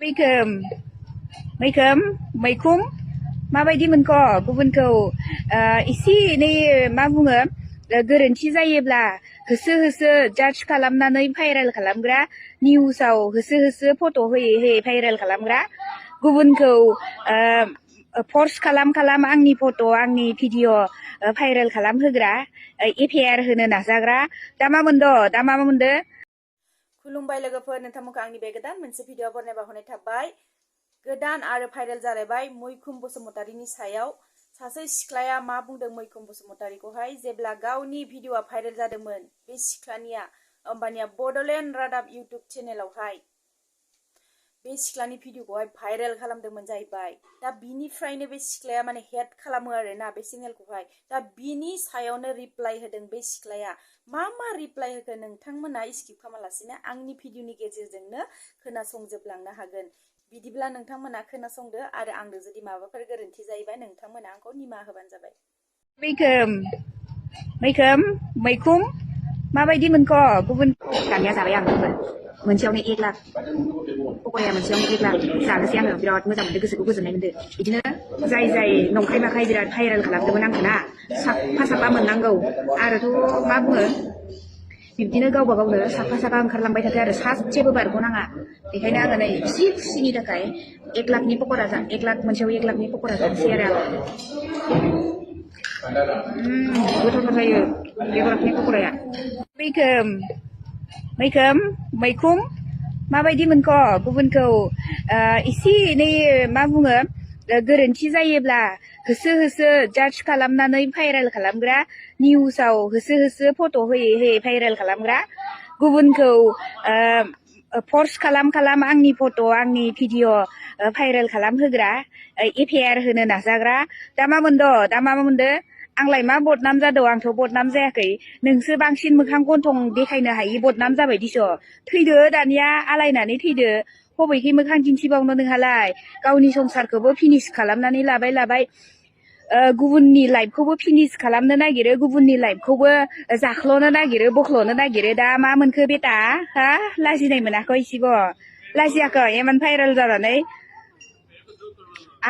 मैखोम मैखोम मैखुम माबायदि मोनखो गुबुनखौ एसे एनै मा बुङो गोरोन्थि जायोब्ला होसो होसो जाज खालामनानै भाइरेल खालामग्रा निउसाव होसो होसो फट' होयै होयै भाइरेल खालामग्रा गुबुनखौ फर्स खालाम आंनि फट' आंनि भिडिअ भाइरेल खालामहोग्रा एफआइआर होनो नाजाग्रा दा मा मोनदो खुलुमबाय लोगोफोर नोंथांमोनखौ आंनि बे गोदान मोनसे भिडिअ बरनायना होनाय थाबाय गोदान आरो भाइरेल जालायबाय मैखुम बसुमतारीनि सायाव सासे सिख्लाया मा बुंदों मैखुम बसुमतारीखौहाय जेब्ला गावनि भिडिअआ भाइरेल जादोंमोन बे सिख्लानिया होमबानिया बडलेण्ड रादाब इउटुब चेनेलावहाय बे सिख्लानि भिडिअखौहाय भाइरेल खालामदोंमोन जाहैबाय दा बिनिफ्रायनो बे सिख्लाया माने हेट खालामो आरोना बे चेनेलखौहाय दा बिनि सायावनो रिप्लाइ होदों बे सिख्लाया मा रिप्लाइ होखो नोंथांमोना स्किप खालामालासिनो आंनि भिडिअनि गेजेरजोंनो खोनासंजोबलांनो हागोन बिदिब्ला नोंथांमोना खोनासंदो आरो आंनो जुदि माबाफोर गोरोन्थि जायोबा नोंथांमोना आंखौ निमाहा होबानो जाबाय मैखोम मैखुम माबायदि मोनखो गुबुन दानिया जाबाय आं मोनसेयावनो 1 लाख पक'राया मोनसेयावनो 1 लाख जानोसै आङो बिराद मोजां मोनदों गोसोखौ गोजोननाय मोनदों बिदिनो जाय नंखाय माखाय बिराद भाइरेल खालामदोंमोन आंखौ ना साफा मोननांगौ आरोथ' मा बुङो बिब्दिनो गावबा गावनो साफा ओंखारलांबाय थाथों आरो सासेबो बारग'नाङा बेखायनो आङो नै एसे खुसिनि थाखाय 1 लाखनि पक'रा 1 लाख मोनसेयाव 1 लाखनि पक'रा जानोसै आरो गोथावथार जायो बेगरनि पक'राया मैखोम मैखुम माबायदि मोनखो गुबुनखौ एसे एनै मा बुङो गोरोन्थि जायोब्ला होसो होसो जाज खालामनानै भाइरेल खालामग्रा निउसाव होसो होसो फट' होयै होयै भाइरेल खालामग्रा गुबुनखौ फर्स खालाम आंनि फट' आंनि भिडिअ भाइरेल खालामहोग्रा एफआइआर होनो नाजाग्रा दा मा मोनदो आंलाय मा बदनाम जादों आंथ' बदनाम जायाखै नोंसो बांसिन मोखां गन्थं देखायनो हायि बदनाम जाबाय दिस' थैदो दानिया आलायनानै थैदो बबेखि मोखां दिन्थिबावनो नोंहालाय गावनि संसारखौबो फिनिश खालामनानै लाबाय गुबुननि लाइफखौबो फिनिश खालामनो नागिरो गुबुननि लाइफखौबो जाख्ल'नो नागिरो बोख्ल'नो नागिरो दा मा मोनखो बेटा हा लाजिनाय मोनाखै इसेबो लाजियाखै इमान भाइरेल जानानै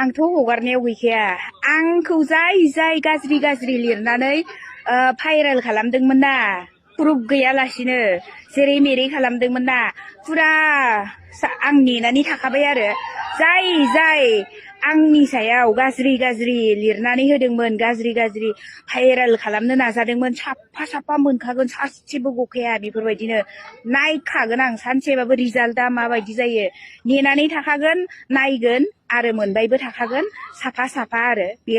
आंथ' हगारनायाव गैखाया आंखौ जाय गाज्रि लिरनानै भाइरेल खालामदोंमोन ना प्रुफ गैयालासिनो जेरै मेरै खालामदोंमोन ना फुरा आं नेनानै थाखाबाय आरो जाय आंनि सायाव गाज्रि लिरनानै होदोंमोन गाज्रि भाइरेल खालामनो नाजादोंमोन साफा मोनखागोन सासेबो गखाया बेफोरबायदिनो नायखागोन आं सानसेबाबो रिजाल्टआ माबायदि जायो नेनानै थाखागोन नायगोन आरो मोनबायबो थाखागोन साफा आरो बे